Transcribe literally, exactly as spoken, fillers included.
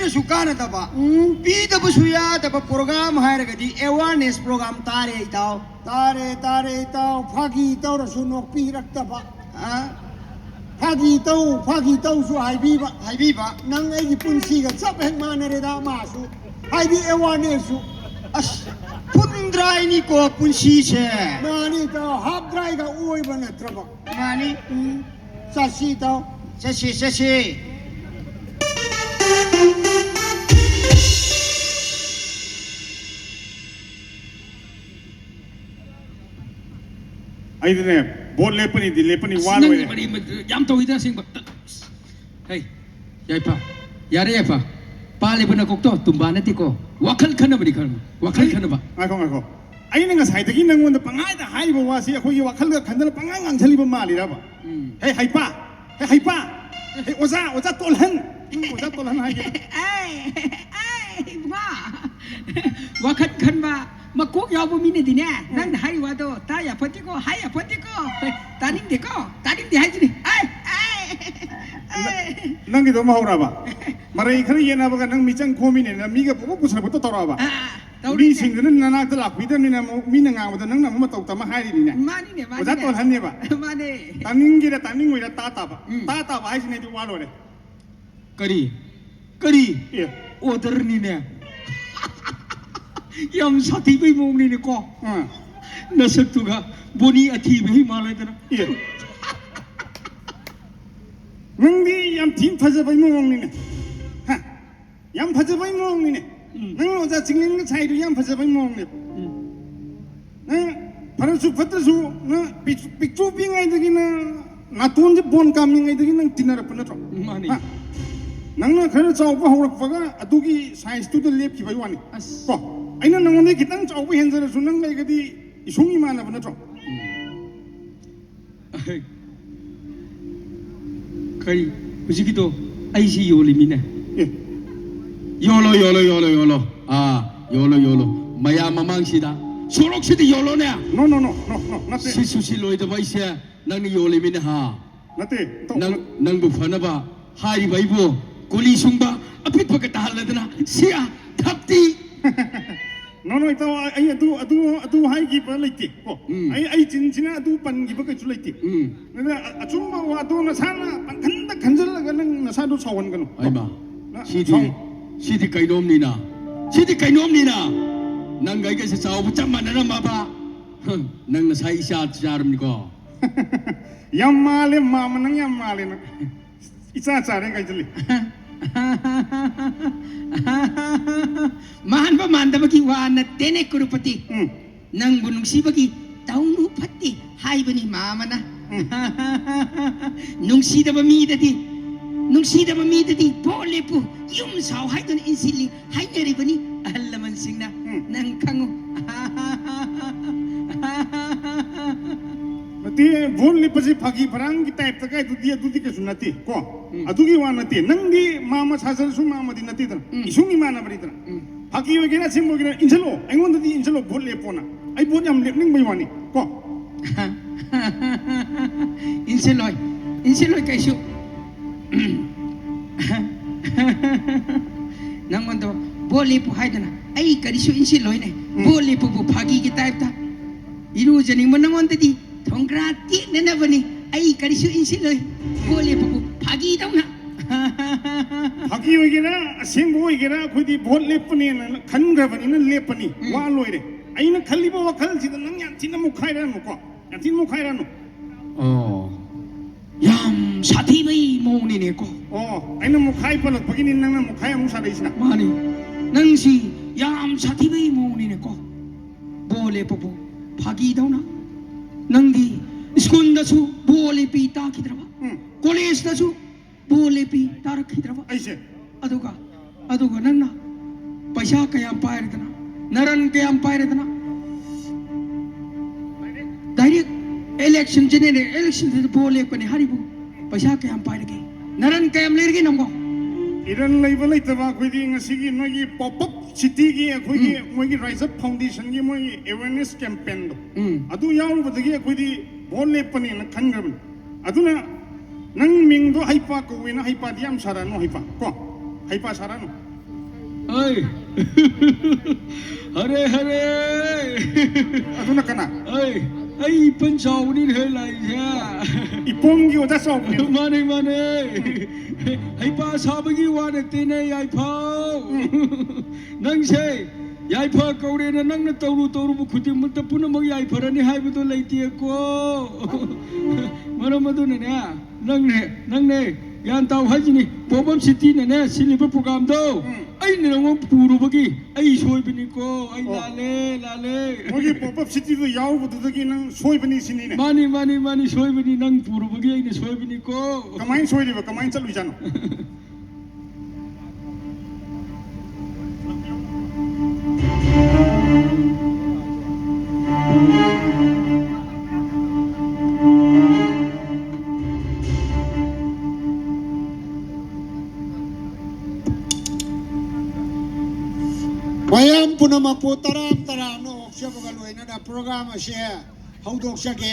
ꯀꯥꯟꯅꯁꯨ ꯀꯥꯟꯅꯗꯕ, ꯎꯝ꯫ ꯄꯤꯗꯕꯁꯨ ꯌꯥꯗꯕ program ꯍꯥꯏꯔꯒꯗꯤ awareness program ꯇꯥꯔꯦ, ꯏꯇꯥꯎ꯫ ꯇꯥꯔꯦ, ꯇꯥꯔꯦ, ꯏꯇꯥꯎ꯫ ꯐꯥꯒꯤ ꯇꯧꯔꯁꯨ ꯅꯣꯛꯄꯤꯔꯛꯇꯕ꯫ ꯑ? ꯐꯥꯒꯤ ꯇꯧ, ꯐꯥꯒꯤ ꯇꯧꯁꯨ ꯍꯥꯏꯕꯤꯕ꯫ ꯍꯥꯏꯕꯤꯕ꯫ ꯅꯪ ꯑꯩꯒꯤ ꯄꯨꯟꯁꯤꯒ ꯆꯞ ꯍꯦꯛ ꯃꯥꯟꯅꯔꯦꯗ, ꯃꯥꯁꯨ꯫ ꯍꯥꯏꯗꯤ awareness ꯁꯨ꯫ ꯑꯁ, ꯐꯨꯟꯗ꯭ꯔꯥꯏꯅꯤꯀꯣ ꯄꯨꯟꯁꯤꯁꯦ꯫ ꯃꯥꯅꯤ, ꯏꯇꯥꯎ, half dry ꯒ ꯑꯣꯏꯕ ꯅꯠꯇ꯭ꯔꯕ? ꯃꯥꯅꯤ꯫ ꯎꯝ꯫ ꯆꯠꯁꯤ, ꯏꯇꯥꯎ꯫ ꯆꯠꯁꯤ, ꯆꯠꯁꯤ꯫ ꯑꯩꯗꯤꯅꯦ, ꯚꯣꯠ ꯂꯦꯞꯄꯅꯤꯗꯤ ꯂꯦꯞꯄꯅꯤ, ꯑꯁ, ꯋꯥ ꯅꯪ ꯂꯣꯏꯔꯦ꯫ ꯃꯔꯤ ꯃ-, ꯌꯥꯝ ꯇꯧꯋꯤꯗ ꯑꯁꯦꯡꯕ꯫ ꯍꯩ, ꯌꯥꯏꯐ, ꯌꯥꯔꯦ ꯌꯥꯏꯐ, ꯄꯥꯜꯂꯤꯕ ꯅꯀꯣꯛꯇꯣ ꯇꯨꯝꯕꯥ ꯅꯠꯇꯦꯀꯣ, ꯋꯥꯈꯜ ꯈꯟꯅꯕꯅꯤ ꯈꯟꯅꯕ, ꯋꯥꯈꯜ ꯑꯩ, ꯈꯟꯅꯕ꯫ ꯉꯥꯏꯈꯣ, ꯉꯥꯏꯈꯣ, ꯑꯩꯅ ꯉꯁꯥꯏꯗꯒꯤ ꯅꯪꯉꯣꯟꯗ ꯄꯪꯍꯥꯏꯗ ꯍꯥꯏꯔꯤꯕ ꯋꯥꯁꯤ ꯑꯩꯈꯣꯏꯒꯤ ꯋꯥꯈꯜꯒ ꯈꯟꯗꯅ ꯄꯪꯉꯥꯡ ꯉꯥꯡꯁꯜꯂꯤꯕ ꯃꯥꯜꯂꯤꯔꯕ? ꯎꯝ꯫ ꯍꯦ ꯍꯩꯄꯥ, ꯍꯦ ꯍꯩꯄꯥ, ꯍꯦ ꯑꯣꯖꯥ, ꯑꯣꯖꯥ ꯇꯣꯜꯍꯟ, ꯅꯪ ꯑꯣꯖꯥ ꯇꯣꯜꯍꯟ ꯍꯥꯏꯒꯦ꯫ ꯑꯩ, ꯑꯩ, ꯏꯕꯨꯡꯉꯣ, ꯋꯥꯈꯜ ꯈꯟꯕ ꯃꯀꯣꯛ ꯌꯥꯎꯕ ꯃꯤꯅꯗꯤꯅꯦ, ꯎꯝ꯫ ꯅꯪꯅ ꯍꯥꯏꯔꯤ ꯋꯥꯗꯣ ꯇꯥ ꯌꯥꯄꯣꯠꯇꯦꯀꯣ, ꯍꯥꯏ ꯌꯥꯄꯣꯠꯇꯦꯀꯣ, ꯇꯥꯅꯤꯡꯗꯦꯀꯣ, ꯇꯥꯅꯤꯡꯗꯦ ꯍꯥꯏꯁꯤꯅꯤ꯫ ꯑꯩ, ꯑꯩ, ꯑꯩ꯫ ꯅꯪꯒꯤꯗꯣ ꯑꯃ ꯍꯧꯔꯕ? ꯃꯔꯩ ꯈꯔ ꯌꯦꯠꯅꯕꯒ ꯅꯪ ꯃꯤꯆꯪ ꯈꯣꯝꯃꯤꯅꯦꯅ ꯃꯤꯒ ꯄꯨꯡꯄꯨ ꯄꯨꯁꯜꯂꯛꯄ ꯇꯧꯔꯛꯑꯕ? ꯑꯥ, ꯇꯧꯔꯤꯅꯦ꯫ ꯃꯤꯁꯤꯡꯗꯨꯅ ꯅꯅꯥꯛꯇ ꯂꯥꯛꯄꯤꯗꯕꯅꯤꯅ ꯑꯃꯨꯛ ꯃꯤꯅ ꯉꯥꯡꯕꯗ ꯅꯪꯅ ꯑꯃꯨꯛ ꯃꯇꯧ ꯇꯝꯃ ꯍꯥꯏꯔꯤꯅꯤꯅꯦ꯫ ꯃꯥꯅꯤꯅꯦ, ꯃꯥꯅꯤꯅꯦ꯫ ꯑꯣꯖꯥ ꯇꯣꯜꯍꯟꯅꯦꯕ꯫ ꯃꯥꯅꯦ꯫ ꯇꯥꯅꯤꯡꯒꯦꯔꯥ ꯇꯥꯅꯤꯡꯉꯣꯏꯔꯥ ꯇꯥ ꯇꯥꯕ꯫ ꯎꯝ꯫ ꯇꯥ ꯇꯥꯕ ꯍꯥꯏꯁꯤꯅꯗꯤ ꯋꯥ ꯂꯣꯏꯔꯦ꯫ ꯀꯔꯤ? ꯀꯔꯤ? ꯑꯦ꯫ Order ꯅꯤꯅꯦ꯫ ꯌꯥꯝ ꯁꯥꯊꯤꯕꯩ ꯃꯑꯣꯡꯅꯤꯅꯦꯀꯣ꯫ ꯑꯥ꯫ ꯅꯁꯛꯇꯨꯒ ꯕꯣꯅꯤ ꯑꯊꯤꯕ ꯍꯦꯛ ꯃꯥꯜꯂꯗꯅ꯫ ꯑꯦ꯫ ꯅꯪꯗꯤ ꯌꯥꯝ ꯊꯤ ꯐꯖꯕꯩ ꯃꯑꯣꯡꯅꯤꯅꯦ꯫ ꯍꯥ? ꯌꯥꯝ ꯐꯖꯕꯩ ꯃꯑꯣꯡꯅꯤꯅꯦ꯫ ꯎꯝ꯫ ꯅꯪ ꯑꯣꯖꯥ ꯆꯤꯡꯂꯦꯟꯒ ꯁꯥꯏꯗꯨ ꯌꯥꯝ ꯐꯖꯕꯩ ꯃꯑꯣꯡꯅꯦꯕ꯫ ꯎꯝ꯫ ꯅꯪ ꯐꯔꯁꯨ ꯐꯠꯇ꯭ꯔꯁꯨ ꯅꯪ ꯄꯤꯛ-, ꯄꯤꯛꯇ꯭ꯔꯨ ꯄꯤꯛꯉꯩꯗꯒꯤ ꯅꯪ ꯅꯥꯇꯣꯟꯁꯦ ꯕꯣꯟ ꯀꯥꯝꯃꯤꯉꯩꯗꯒꯤ ꯅꯪ ꯇꯤꯟꯅꯔꯛꯄ ꯅꯠꯇ꯭ꯔꯣ? ꯃꯥꯅꯤ꯫ ꯍꯥ? ꯅꯪꯅ ꯈꯔ ꯆꯥꯎꯕ ꯍꯧꯔꯛꯄꯒ ꯑꯗꯨꯒꯤ size ꯇꯨꯗ ꯂꯦꯞꯈꯤꯕꯩ ꯋꯥꯅꯤ꯫ ꯑꯁ꯫ ꯀꯣ? ꯑꯩꯅ ꯅꯪꯉꯣꯟꯗꯒꯤ ꯈꯤꯇꯪ ꯆꯥꯎꯕ ꯍꯦꯟꯖꯔꯁꯨ ꯅꯪ ꯂꯩꯔꯒꯗꯤ ꯏꯁꯨꯡ ꯏꯃꯥꯟꯅꯕ ꯅꯠꯇ꯭ꯔꯣ? ꯎꯝ꯫ ꯀꯔꯤ? ꯍꯧꯖꯤꯛꯀꯤꯗꯣ ꯑꯩꯁꯤ ꯌꯣꯜꯂꯤꯃꯤꯅꯦ꯫ ꯑꯦ꯫ ꯌꯣꯜꯂꯣ, ꯌꯣꯜꯂꯣ, ꯌꯣꯜꯂꯣ, ꯌꯣꯜꯂꯣ꯫ ꯑꯥ, ꯌꯣꯜꯂꯣ, ꯌꯣꯜꯂꯣ꯫ ꯃꯌꯥꯝ ꯃꯃꯥꯡꯁꯤꯗ, ꯁꯣꯔꯣꯛꯁꯤꯗ ꯌꯣꯜꯂꯣꯅꯦ꯫ No, no, no, no, no, ꯅꯠꯇꯦ꯫ ꯁꯤ ꯁꯨꯁꯤꯜꯂꯣꯏꯗꯕ ꯑꯩꯁꯦ ꯅꯪꯅ ꯌꯣꯜꯂꯤꯃꯤꯅꯦ, ꯍꯥ? ꯅꯠꯇꯦ, ꯅꯠꯇꯦ꯫ ꯅꯪ, ꯅꯪꯕꯨ ꯐꯅꯕ ꯍꯥꯏꯔꯤꯕ ꯑꯩꯕꯨ ꯀꯨꯂꯤ ꯁꯨꯡꯕ ꯑꯄꯤꯛꯄ ꯀꯇꯥ ꯁꯤ ꯊꯞꯇꯤ꯫ ꯅꯣ ꯅꯣ ꯏꯇꯥꯎ, ꯑꯩ ꯑꯗꯨ ꯑꯗꯨ ꯑꯗꯨ ꯍꯥꯏꯈꯤꯕ ꯂꯩꯇꯦ ꯀꯣ꯫ ꯎꯝ꯫ ꯑꯩ ꯑꯩ ꯆꯤꯟꯁꯤꯅ ꯑꯗꯨ ꯄꯟꯈꯤꯕ ꯀꯩꯁꯨ ꯂꯩꯇꯦ꯫ ꯎꯝ꯫ ꯑꯗꯨꯅ ꯑ- ꯑꯆꯨꯝꯕ ꯋꯥꯗꯣ ꯅꯁꯥꯅ ꯄꯪꯈꯟꯗ ꯈꯟꯖꯜꯂꯒ ꯅꯪ ꯅꯁꯥꯗꯣ ꯁꯥꯎꯍꯟꯒꯅꯨ꯫ ꯑꯩꯃ, ꯅ- ꯁꯤꯗꯤ ꯁꯥꯎ- ꯁꯤꯗꯤ ꯀꯩꯅꯣꯝꯅꯤꯅ꯫ ꯁꯤꯗꯤ ꯀꯩꯅꯣꯝꯅꯤꯅ꯫ ꯅꯪꯒ ꯑꯩꯒꯁꯦ ꯆꯥꯎꯕ ꯆꯞ ꯃꯥꯟꯅꯔꯝꯃꯕ꯫ ꯍꯝ, ꯅꯪ ꯅꯁꯥ ꯏꯆꯥ ꯆꯥꯔꯕꯅꯤꯀꯣ꯫ ꯌꯥꯝ ꯃꯥꯜꯂꯦ ꯃꯥꯃ, ꯅꯪ ꯌꯥꯝ ꯃꯥꯜꯂꯦ ꯅꯪ꯫ ꯏꯆꯥ ꯆꯥꯔꯦ ꯀꯥꯏꯁꯤꯜꯂꯤ꯫ ꯃꯥꯟꯕ ꯃꯥꯟꯗꯕꯒꯤ ꯋꯥ ꯅꯠꯇꯦꯅꯦ ꯀꯨꯔꯨꯄꯇꯤ꯫ ꯎꯝ꯫ ꯅꯪꯕꯨ ꯅꯨꯡꯁꯤꯕꯒꯤ ꯇꯧꯅꯨ ꯐꯠꯇꯦ ꯍꯥꯏꯕꯅꯤ ꯃꯥꯃꯅ꯫ ꯎꯝ꯫ ꯅꯨꯡꯁꯤꯗꯕ ꯃꯤꯗꯗꯤ, ꯅꯨꯡꯁꯤꯗꯕ ꯃꯤꯗꯗꯤ ꯄꯣ ꯂꯦꯞꯄꯨ, ꯌꯨꯝ ꯁꯥꯎ ꯍꯥꯏꯗꯨꯅ ꯏꯟꯁꯤꯜꯂꯤ ꯍꯥꯏꯅꯔꯤꯕꯅꯤ ꯑꯍꯜ ꯂꯃꯟꯁꯤꯡꯅ꯫ ꯎꯝ꯫ ꯅꯪ ꯈꯪꯉꯨ꯫ ꯅꯠꯇꯦ, ꯚꯣꯠ ꯂꯦꯞꯄꯁꯦ ꯐꯥꯒꯤ ꯐꯔꯥꯡꯒꯤ ꯇꯥꯏꯞꯇ ꯀꯥꯏꯗꯨꯗꯤ ꯑꯗꯨꯗꯤ ꯀꯩꯁꯨ ꯅꯠꯇꯦ ꯀꯣ꯫ ꯎꯝ꯫ ꯑꯗꯨꯒꯤ ꯋꯥ ꯅꯠꯇꯦ꯫ ꯅꯪꯗꯤ ꯃꯥꯃ ꯁꯥꯖꯔꯁꯨ ꯃꯥꯃꯗꯤ ꯅꯠꯇꯦꯗꯅ꯫ ꯎꯝ꯫ ꯏꯁꯨꯡ ꯏꯃꯥꯟꯅꯕꯅꯤꯗꯅ꯫ ꯎꯝ꯫ ꯐꯥꯒꯤ ꯑꯣꯏꯒꯦꯔꯥ ꯑꯁꯦꯡꯕ ꯑꯣꯏꯒꯦꯔꯥ ꯏꯟꯁꯤꯜꯂꯣ, ꯑꯩꯉꯣꯟꯗꯗꯤ ꯏꯟꯁꯤꯜꯂꯣ, ꯚꯣꯠ ꯂꯦꯞꯄꯣꯅ꯫ ꯑꯩ ꯚꯣꯠ ꯌꯥꯝ ꯂꯦꯞꯅꯤꯡꯕꯩ ꯋꯥꯅꯤ ꯀꯣ꯫ ꯏꯟꯁꯤꯜꯂꯣꯏ, ꯏꯟꯁꯤꯜꯂꯣꯏ ꯀꯩꯁꯨ꯫ ꯅꯪꯉꯣꯟꯗ ꯚꯣꯠ ꯂꯦꯞꯄꯨ ꯍꯥꯏꯗꯅ ꯑꯩ ꯀꯔꯤꯁꯨ ꯏꯟꯁꯤꯜꯂꯣꯏꯅꯦ꯫ ꯎꯝ꯫ ꯚꯣꯠ ꯂꯦꯞꯄꯕꯨ ꯐꯥꯒꯤꯒꯤ ꯇꯥꯏꯞꯇ꯫ ꯏꯔꯨꯖꯅꯤꯡꯕ ꯅꯪꯉꯣꯟꯗꯗꯤ ꯊꯣꯡꯒ꯭ꯔꯥ ꯇꯦꯛꯅꯅꯕꯅꯤ꯫ ꯑꯩ ꯀꯔꯤꯁꯨ ꯏꯟꯁꯤꯜꯂꯣꯏ꯫ ꯚꯣꯠ ꯂꯦꯞꯄꯕꯨ ꯐꯥꯒꯤꯗꯧꯅ꯫ ꯐꯥꯒꯤ ꯑꯣꯏꯒꯦꯔꯥ ꯑꯁꯦꯡꯕ ꯑꯣꯏꯒꯦꯔꯥ ꯑꯩꯈꯣꯏꯗꯤ ꯚꯣꯠ ꯂꯦꯞꯄꯅꯦꯅ ꯈꯟꯈ꯭ꯔꯕꯅꯤꯅ ꯂꯦꯞꯄꯅꯤ꯫ ꯎꯝ꯫ ꯋꯥ ꯂꯣꯏꯔꯦ꯫ ꯑꯩꯅ ꯈꯜꯂꯤꯕ ꯋꯥꯈꯜꯁꯤꯗ ꯅꯪ ꯌꯥꯝ ꯊꯤꯅ ꯃꯨꯛꯈꯥꯏꯔꯅꯨꯀꯣ꯫ ꯌꯥꯝ ꯊꯤꯅ ꯃꯨꯛꯈꯥꯏꯔꯅꯨ꯫ ꯑꯣ, ꯌꯥꯝ ꯁꯥꯊꯤꯕꯩ ꯃꯑꯣꯡꯅꯤꯅꯦꯀꯣ꯫ ꯑꯣ, ꯑꯩꯅ ꯃꯨꯛꯈꯥꯏ ꯄꯜꯂꯛꯄꯒꯤꯅꯤ ꯅꯪꯅ ꯃꯨꯛꯈꯥꯏ ꯑꯃꯨꯛ ꯁꯥꯔꯛꯏꯁꯤꯅ꯫ ꯃꯥꯅꯤ, ꯅꯪꯁꯤ ꯌꯥꯝ ꯁꯥꯊꯤꯕꯩ ꯃꯑꯣꯡꯅꯤꯅꯦꯀꯣ꯫ ꯚꯣꯠ ꯂꯦꯞꯄꯕꯨ ꯐꯥꯒꯤꯗꯧꯅ꯫ ꯅꯪꯗꯤ ꯁ꯭ꯀꯨꯜꯗꯁꯨ ꯚꯣꯠ ꯂꯦꯞꯄꯤ ꯇꯥꯈꯤꯗ꯭ꯔꯕ? ꯎꯝ꯫ ꯀꯣꯂꯦꯖꯇꯁꯨ ꯚꯣꯠ ꯂꯦꯞꯄꯤ ꯇꯥꯔꯛꯈꯤꯗ꯭ꯔꯕ? ꯑꯩꯁꯦ꯫ ꯑꯗꯨꯒ, ꯑꯗꯨꯒ ꯅꯪꯅ ꯄꯩꯁꯥ ꯀꯌꯥꯝ ꯄꯥꯏꯔꯗꯅ, ꯅꯔꯟ ꯀꯌꯥꯝ ꯄꯥꯏꯔꯗꯅ, direct election, general election ꯁꯤꯗ ꯚꯣꯠ ꯂꯦꯞꯀꯅꯤ ꯍꯥꯏꯔꯤꯕꯨ ꯄꯩꯁꯥ ꯀꯌꯥꯝ ꯄꯥꯏꯔꯒꯦ? ꯅꯔꯟ ꯀꯌꯥꯝ ꯂꯩꯔꯒꯦ ꯅꯪꯕꯣ? ꯏꯔꯟ ꯂꯩꯕ ꯂꯩꯇꯕ ꯑꯩꯈꯣꯏꯗꯤ ꯉꯁꯤꯒꯤ ꯅꯣꯏꯒꯤ Pop Up City ꯒꯤ ꯑꯩꯈꯣꯏꯒꯤ ꯎꯝ꯫ ꯃꯣꯏꯒꯤ Rise Up Foundation ꯒꯤ ꯃꯣꯏꯒꯤ awareness campaign ꯗꯣ ꯎꯝ꯫ ꯑꯗꯨ ꯌꯥꯎꯔꯨꯕꯗꯒꯤ ꯑꯩꯈꯣꯏꯗꯤ ꯚꯣꯠ ꯂꯦꯞꯄꯅꯦꯅ ꯈꯟꯈ꯭ꯔꯕꯅꯤ꯫ ꯑꯗꯨꯅ ꯅꯪ ꯃꯤꯡꯗꯣ ꯍꯩꯄꯥ ꯀꯧꯋꯦꯅ ꯍꯩꯄꯥꯗꯤ ꯌꯥꯝ ꯁꯥꯔꯛꯑꯅꯨ, ꯍꯩꯄꯥ ꯀꯣ, ꯍꯩꯄꯥ ꯁꯥꯔꯛꯑꯅꯨ꯫ ꯑꯩ꯫ ꯍꯔꯦ ꯍꯔꯦ꯫ ꯑꯗꯨꯅ ꯀꯅꯥ? ꯑꯩ, ꯑꯩ ꯏꯄꯟ ꯆꯥꯎꯕꯅꯤꯅꯦ ꯍꯦ ꯂꯥꯛꯏꯁꯦ꯫ ꯏꯄꯣꯝꯒꯤ ꯑꯣꯖꯥ ꯆꯥꯎꯕꯅꯦ꯫ ꯃꯥꯅꯦ, ꯃꯥꯅꯦ꯫ ꯍꯩꯄꯥ ꯁꯥꯕꯒꯤ ꯋꯥ ꯅꯠꯇꯦꯅꯦ, ꯌꯥꯏꯐꯧ꯫ ꯎꯝ꯫ ꯅꯪꯁꯦ ꯌꯥꯏꯐ ꯀꯧꯔꯦꯅ ꯅꯪꯅ ꯇꯧꯔꯨ ꯇꯧꯔꯨꯕ ꯈꯨꯗꯤꯡꯃꯛꯇ ꯄꯨꯝꯅꯃꯛ ꯌꯥꯏꯐꯔꯅꯤ ꯍꯥꯏꯕꯗꯣ ꯂꯩꯇꯦꯀꯣ꯫ ꯃꯔꯝ ꯑꯗꯨꯅꯅꯦ, ꯅꯪꯅꯦ, ꯅꯪꯅꯦ, ꯒ꯭ꯌꯥꯟ ꯇꯥꯎ ꯍꯥꯏꯁꯤꯅꯤ꯫ Pop Up City ꯅꯅꯦ ꯁꯤꯜꯂꯤꯕ program ꯗꯣ, ꯎꯝ꯫ ꯑꯩꯅ ꯅꯉꯣꯟ ꯄꯨꯔꯨꯕꯒꯤ ꯑꯩ ꯁꯣꯏꯕꯅꯤꯀꯣ꯫ ꯑꯩ ꯑꯣ꯫ ꯂꯥꯜꯂꯦ, ꯂꯥꯜꯂꯦ꯫ ꯃꯣꯏꯒꯤ Pop Up City ꯗꯣ ꯌꯥꯎꯔꯨꯕꯗꯨꯗꯒꯤ ꯅꯪ ꯁꯣꯏꯕꯅꯤ ꯁꯤꯅꯤꯅꯦ? ꯃꯥꯅꯤ, ꯃꯥꯅꯤ, ꯃꯥꯅꯤ, ꯁꯣꯏꯕꯅꯤ꯫ ꯅꯪ ꯄꯨꯔꯨꯕꯒꯤ ꯑꯩꯅ ꯁꯣꯏꯕꯅꯤꯀꯣ꯫ ꯀꯃꯥꯏꯅ ꯁꯣꯏꯔꯤꯕ? ꯀꯃꯥꯏꯅ ꯆꯠꯂꯨꯏꯖꯥꯠꯅꯣ? ꯃꯌꯥꯝ ꯄꯨꯝꯅꯃꯛꯄꯨ ꯇꯔꯥꯝ ꯇꯔꯥꯝꯅ ꯑꯣꯛꯆꯕꯒ ꯂꯣꯏꯅꯅ program ꯑꯁꯤ ꯍꯧꯗꯣꯛꯆꯒꯦ꯫